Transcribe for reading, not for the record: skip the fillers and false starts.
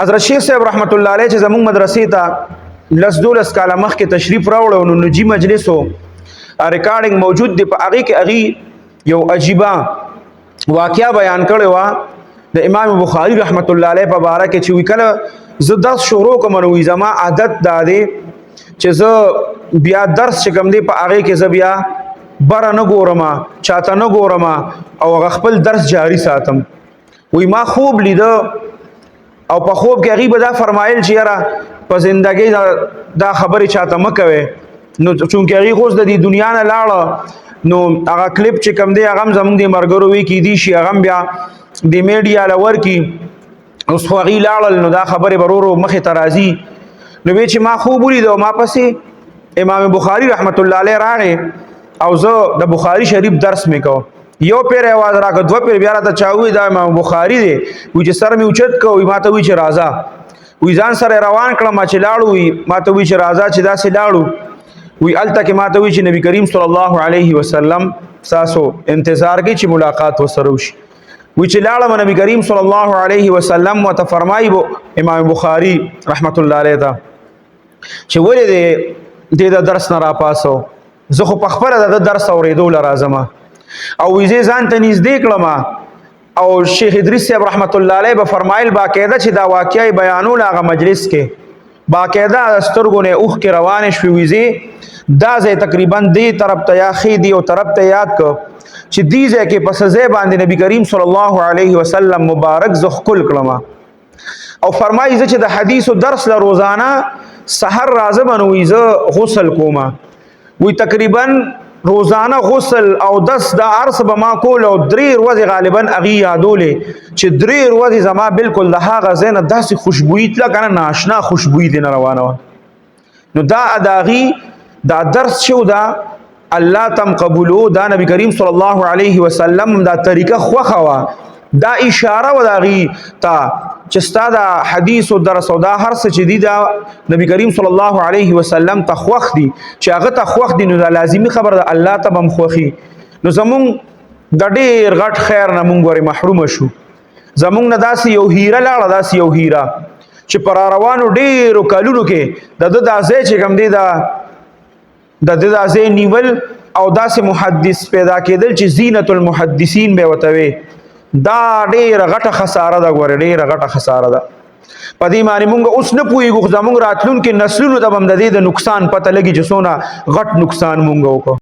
حضرت شیخ صاحب رحمت الله علیه چې زموږ مدرسې ته لس دولس کاله مخکې تشریف راوړو، نو نجی مجلس و، ریکارډینګ موجود دی. په هغې کې هغې یو عجیبه واقعا بیان کړې وه د امام بخاری رحمت الله علیه په باره کې، چې وی کله زه درس شروع کوم، نو زما عادت دا دی چې زه بیا درس چې کوم دی، په هغې کې زه بیا بره نه ګورم، چاته نه ګورم او هغه خپل درس جاری ساتم. وی ما خوب لیده او په خوب کې هغه به دا فرمایل چې یاره، په زندګۍ دا خبرې چاته مه کوې. نو چونکې هغه اوس د دې دنیا نه لاړه، نو هغه کلیپ چې کم دی، هغه زموږ د مرګرو وی کې دی شي، هغه بیا د میډیا لور کی. اوس خو هغه لاړل، نو دا خبرې برورو مخې ته راځي. نو وی چې ما خوب ولید او ما پسې امام بخاری رحمت الله علیه راغی او زه د بخاری شریف درس میکو. یو پیر आवाज راکړ، دوه پیر، بیا راته چاوي دا امام بخاری دی. وی چې سر می اوچت کو، وی ماته وی چې راځه. وی ځان سره روان کړم چې لاړو. وی ماته وی چې راځه. چې داسې لاړو، وی الته کې ماته وی چې نبی کریم صلی الله علیه وسلم تاسو انتظار کې چې ملاقات وسره وشي. وی چې لاړم، نبی کریم صلی الله علیه وسلم وته فرمایي امام بخاری رحمت الله علیه ته چې ولې دې د درس نه را پاسو؟ زه خو په خپله د درس اورېدو له راځم. او ویزه ځان ته نږدې کړم او شیخ ادریس صاحب رحمت الله علیه به فرمایل باقاعده چې دا واقعي بیانول هغه مجلس کې، باقاعده سترګو نه اوښکې روانې شوې. ویزه دا ځای تقریبا دې طرف ته یا ښې دی او طرف ته یاد کو چې دې ځای کې په سزا باندې نبی کریم صلی الله علیه وسلم مبارک زه ښکل کړم. او فرمایي زه چې د حدیثو درس له روزانه سحر راځم، نو زه غسل کوم. وی تقریبا روزانه غسل او دس د ارس به ما کول او درې ورځې غالبا اغي یادولې چې درې ورځې زما بالکل د هغه ځای نه داسې خوشبویي تله کنه، ناشنا خوشبویي دې نه روانه وه. نو دا اداغي دا درس شو، دا الله تم قبولو، دا نبی کریم صلی الله علیه وسلم دا طریقه خوخه وا، دا اشاره و داغي تا چې ستا دا حدیث او درس او دا هر څه چې دی، دا نبی کریم صلی الله علیه وسلم ته خوخ دی. چې هغه ته خوخ دی، نو دا لازمی خبره ده الله ته بم خوخي. نو زمون د ډیر غټ خیر نه مونږ ورې محروم شو. زمونږ نه داسې یو هیره لاړه، داسې یو هیره چې پر روانو ډیرو کلونو کې د د ځای چې کوم دی، دا د د ځای نیول او داسې محدث پیدا کېدل چې زینت المحدثین به وته وي، دا ډیره غټه خساره ده. ګوره، ډیره غټه خساره ده. په دې معنی مونږ اوس نه پوهیږو، زمونږ راتلونکي نسلونو ته هم د دې د نقصان پته لګي چې څونه غټ نقصان مونږ وکړو.